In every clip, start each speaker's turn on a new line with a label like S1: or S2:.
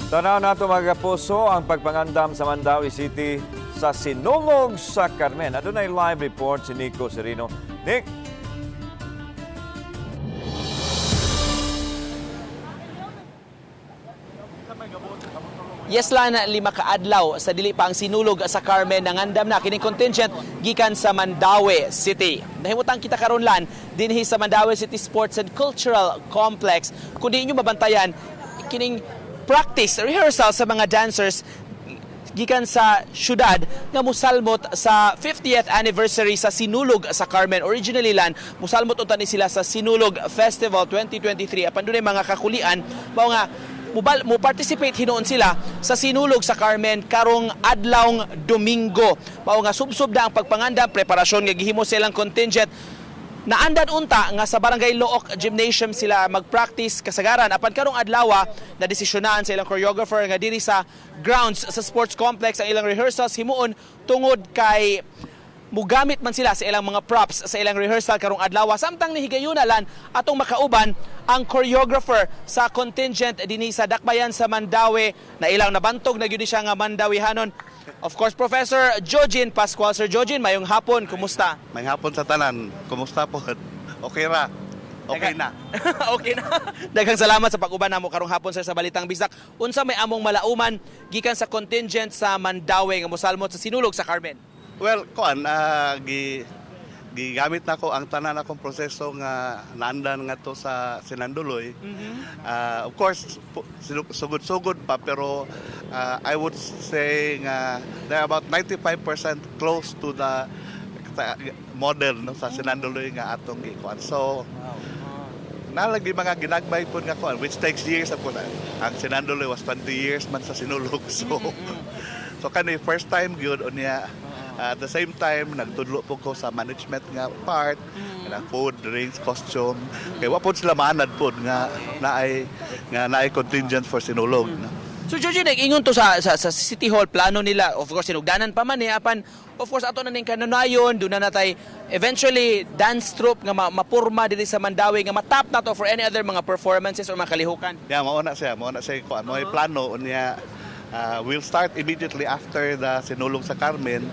S1: Tanaw nato, mga kapuso, ang pagpangandam sa Mandaue City sa Sinulog sa Carmen. Adunay live report si Nico Serino. Nick!
S2: Yes, Lan, 5 ka adlaw sa dili pa ang Sinulog sa Carmen, nangandam na kining contingent gikan sa Mandaue City. Nahimutang kita karon, Lan, dinhi sa Mandaue City Sports and Cultural Complex. Kung di inyo mabantayan kining practice rehearsal sa mga dancers gikan sa syudad nga musalmot sa 50th anniversary sa Sinulog sa Carmen. Originally, Lan, musalmot unta ni sila sa Sinulog Festival 2023. Apan dunay mga kakulian, mao nga mubal mo participate hinuon sila sa Sinulog sa Carmen karong adlawng Domingo. Mao nga subsob na ang pagpangandam, preparasyon nga gihimo sa ilang contingent. Naandan unta nga sa Barangay Looc Gymnasium sila mag-practice kasagaran, apan karong adlaw na desisyonan sa ilang choreographer nga diri sa grounds sa sports complex ang ilang rehearsals himuon tungod kay mugamit man sila sa ilang mga props sa ilang rehearsal karong adlaw. Samtang nihigayuna, Lan, atong makauban ang choreographer sa contingent dinhi sa Dakbayan sa Mandaue na ilang nabantog na gyud siya nga Mandawihanon. Of course, Professor Jojin Pascual. Sir Jojin, mayong hapon, kumusta?
S3: May hapon sa tanan. Kumusta po? Okay ra. Okay na.
S2: Okay na. Daghang salamat sa pag-uban namo karong hapon, sir, sa Balitang Bisdak. Unsa may among malauman gikan sa contingent sa Mandaue nga mosalmot sa Sinulog sa Carmen?
S3: Well, kuan gi gigamit nako ang tanan akong proseso nga naandan ngadto sa Sinanduloy. Of course, sugod-sugod pa, pero I would say nga they're about 95% close to the model, no, sa Sinanduloy nga atong gikuan. So, nalagi mga ginagmay po nga kuan which takes years po na. Ang Sinanduloy was 20 years man sa Sinulog. So kani first time gyud unya. At the same time, nagtudlo po ko sa management nga part, kanang food, drinks, costume. Kay wa pod sila maanad pod nga naay contingent for Sinulog. No?
S2: So Georgie, nag-ingon to sa City Hall, plano nila, of course, sinugdanan pa man eh, apan, of course, ato na ning kanunayon, doon na natay eventually dance troupe nga mapurma diri sa Mandaue nga matap na to for any other mga performances or mga kalihukan.
S3: Yeah, mao na siya kuan. Mao plano unya, we'll start immediately after the Sinulog sa Carmen.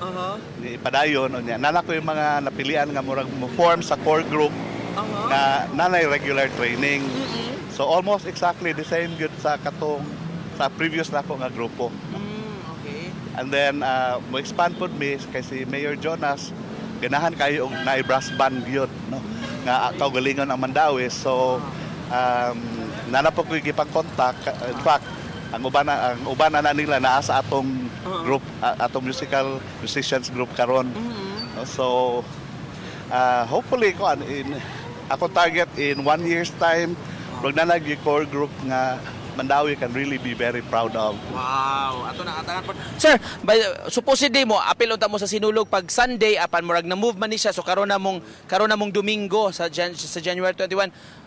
S3: Ni ipadayon unya. Nana ko yung mga napilian nga murag mo form sa core group nga nanay regular training. So almost exactly the same gyud sa katong sa previous nako nga grupo. And then mo expand pod mi kay si Mayor Jonas ganahan kayo og naay brass band gyud, no, nga kaugalingon ang Mandaue. So nana po ko gipang-contact. In fact, ang uban na nila naa sa atong group, atong musical musicians group karon. No, so hopefully kuan in ako target in one year's time, wag na nag core group nga Mandaue can really be very proud of.
S2: Wow, ato na atangan po. Sir, supposedly mo apil unta mo sa Sinulog pag Sunday, apan murag na move man ni siya, so karon na mong Domingo sa January 21.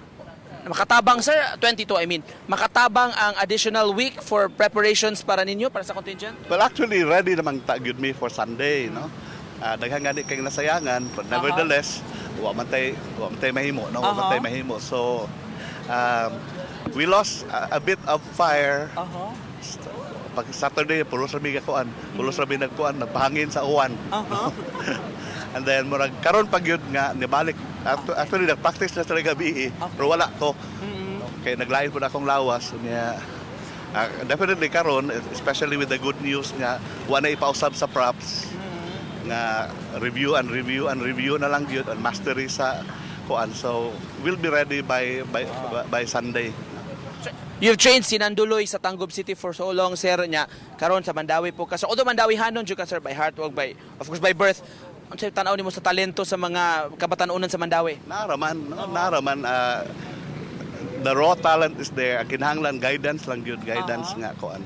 S2: Makatabang, sir, 22 I mean, makatabang ang additional week for preparations para ninyo, para sa contingent?
S3: Well, actually, ready namang ta gyud mi for Sunday, no? Daghan gani kay nasayangan, but nevertheless, wa man tay mahimo, no? Wa man tay mahimo. So, we lost a bit of fire. Pag Saturday, pulos ra mi kuan, pulos ra mi nagkuan, nagpahangin sa uwan. And then murag karon pag yun nga nibalik. Actually, nag-practice na sila gabi eh, pero wala ko. Kay naglain po na akong lawas niya. Definitely karon, especially with the good news nga wa na ipausab sa props, nga review and review and review na lang gyud and mastery sa kuan, so we'll be ready by Sunday.
S2: You've trained Sinanduloy sa Tangub City for so long, sir, nya karon sa Mandaue po ka. So, although Mandawihanon jud ka, sir, by heart ug by of course by birth, unsay tan-aw nimo sa talento sa mga kabatan-unan sa Mandaue?
S3: Naraman, no? Naraman, the raw talent is there. Ang kinahanglan guidance lang gyud, guidance nga kuan.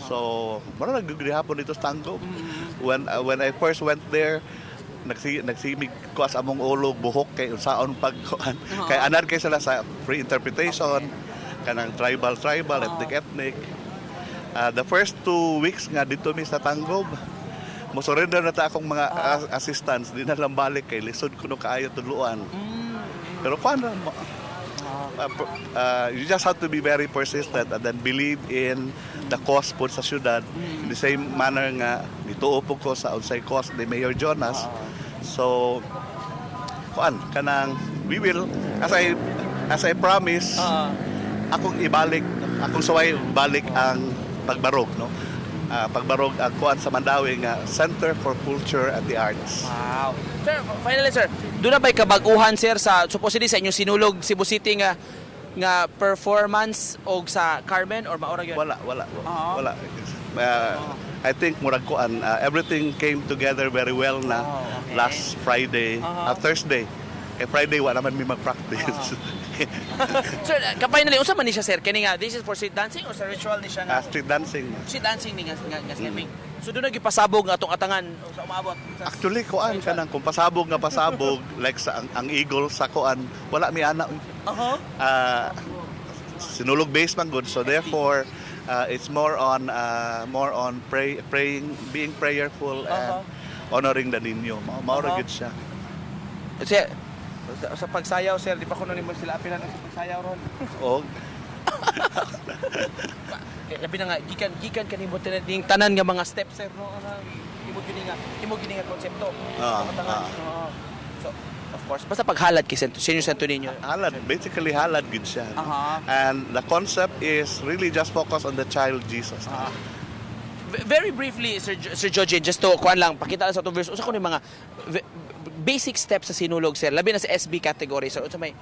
S3: So, mura na gyud hapon dito sa Tangub. When I first went there, nagsimig ko sa among ulo buhok kay unsaon pag kuan. Kay anad kay sila sa free interpretation, kanang tribal tribal, ethnic ethnic. The first 2 weeks nga dito mi sa Tangub, mo surrender na ta akong mga assistants, di na lang balik kay lisod kuno kaayo tudluan. Pero kuan ra mo. You just have to be very persistent and then believe in the cause po sa syudad in the same manner nga nituo po ko sa unsay cause ni Mayor Jonas. So kuan kanang we will, as I promise, akong ibalik, akong suway balik ang pagbarog, no, pagbarog ang kuan sa Mandaue nga Center for Culture and the Arts.
S2: Wow. Sir, finally sir, doon na ba'y kabaguhan, sir, sa supposedly sa inyong Sinulog Cebu City nga performance og sa Carmen or maura gyud?
S3: Wala, wala, wala. I think murag kuan, everything came together very well na last Friday, Thursday. Eh Friday wala man mi mag-practice.
S2: Sir, ka-finally unsa man ni siya, sir? Kini nga this is for street dancing or sa ritual ni siya nga?
S3: Street dancing.
S2: Street dancing ni nga stepping. So doon nagipasabog nga atong atangan o sa umaabot sa
S3: Actually kuan kanang kung pasabog nga pasabog like sa ang eagle sa kuan wala mi ana. Sinulog base man good, so therefore it's more on praying, being prayerful and honoring the Niño. Mao ra gyud siya.
S2: Sir, sa pagsayaw, sir, di pa ko nimo sila apilan sa pagsayaw ron.
S3: Og
S2: Labi na nga gikan gikan kanimo tanan ning tanan nga mga steps, sir, no, ana imo gini nga konsepto. Ang atangan. Oo. So of course basta paghalad kay Senior Santo Niño.
S3: Halad, basically halad gud siya, no? And the concept is really just focus on the child Jesus.
S2: Very briefly, Sir Jojin, just to kuan lang, pakita lang sa atong verse, usa ko ni mga basic steps sa Sinulog, sir. Labi na sa SB category, sir. Unsa may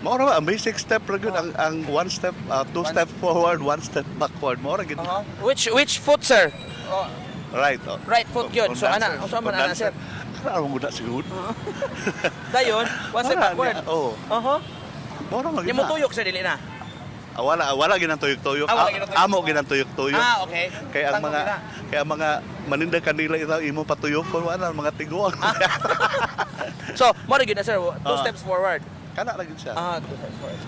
S3: Mao ra ba ang basic step ra gyud, ang one step, two step forward, one step backward, mao ra gyud.
S2: Which foot, sir? Oh,
S3: Right, oh.
S2: right foot yun.
S3: Kung
S2: So, ana,
S3: dancer,
S2: unsa man
S3: kung
S2: ana, sir?
S3: dancer, ana mo na siguro.
S2: Dayon, one step
S3: Wala,
S2: backward.
S3: oh. Mao ra man
S2: Di
S3: gyud
S2: mo
S3: na.
S2: tuyok, sir, dili na.
S3: Ah, wala, wala ginang tuyok-tuyok.
S2: Ah, wala ginang tuyok.
S3: Amo ginang tuyok-tuyok.
S2: Ah, okay.
S3: Kaya ang
S2: Tangkong
S3: mga
S2: gina.
S3: kaya ang mga maninda kanila itaw imo patuyok kon wala mga tiguang.
S2: So, mo ra gyud na, sir. Two steps forward.
S3: Kana ra gyud siya.
S2: Ah, two steps forward.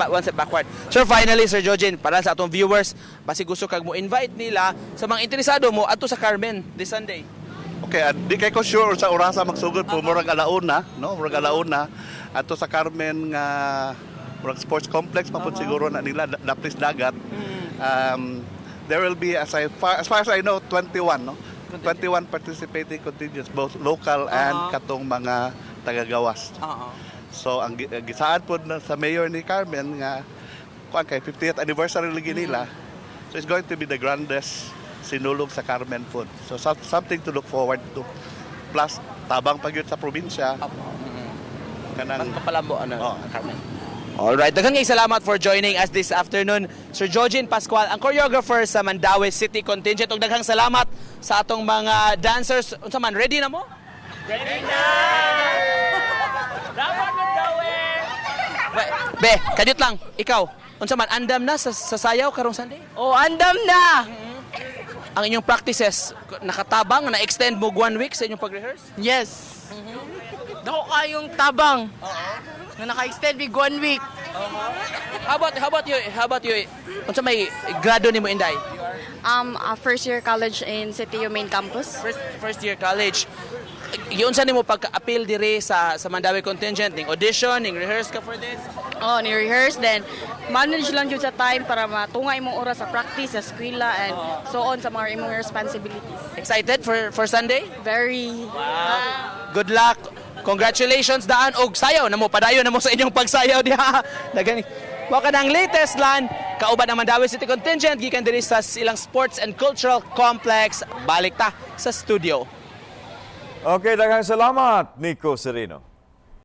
S2: One step backward. Sir, finally, Sir Jojin, para sa atong viewers, basi gusto kag mo invite nila sa mga interesado mo adto sa Carmen this Sunday.
S3: Okay, di kay ko sure sa orasa magsugod po, murag alauna, no? Murag alauna ato sa Carmen nga murag sports complex pa pud siguro na nila daplis dagat. There will be as far as I know 21, no? 21 participating contingents, both local and katong mga tagagawas. So ang gisaad po na sa mayor ni Carmen nga kuan kay 50th anniversary lagi nila. So it's going to be the grandest Sinulog sa Carmen po. So something to look forward to. Plus tabang pa gyud sa probinsya kanang
S2: Mas kapalambo ano, Carmen. All right, daghang kay salamat for joining us this afternoon. Sir Jojin Pascual, ang choreographer sa Mandaue City Contingent. Ug daghang salamat sa atong mga dancers. Unsa man, ready na mo? Ready na! Dapat Mandaue! Be, kadiyot lang, ikaw. Unsa man, andam na sa sayaw karong Sunday?
S4: Oh, andam na!
S2: Ang inyong practices, nakatabang, na-extend mo one week sa inyong pag-rehearse?
S4: Yes. Dako kayong tabang. Nga naka-extend big one week.
S2: How about you? How about you? Unsa may grado nimo, Inday?
S5: First year college in CTU main campus.
S2: First year college. Giunsa nimo pagka-appeal dire sa Mandaue contingent ning audition, ning rehearse ka for this?
S5: Oh, ni-rehearse then manage lang jud sa time para matungay imong oras sa practice, sa eskwela and so on sa mga imong responsibilities.
S2: Excited for Sunday?
S5: Very.
S2: Good luck. Congratulations daan og sayaw na mo, padayon na mo sa inyong pagsayaw diha. Daghan. Wa ka ng latest lan kauban ang Mandaue City Contingent gikan diri sa ilang Sports and Cultural Complex. Balik ta sa studio.
S1: Okay, daghang salamat, Nico Sereno.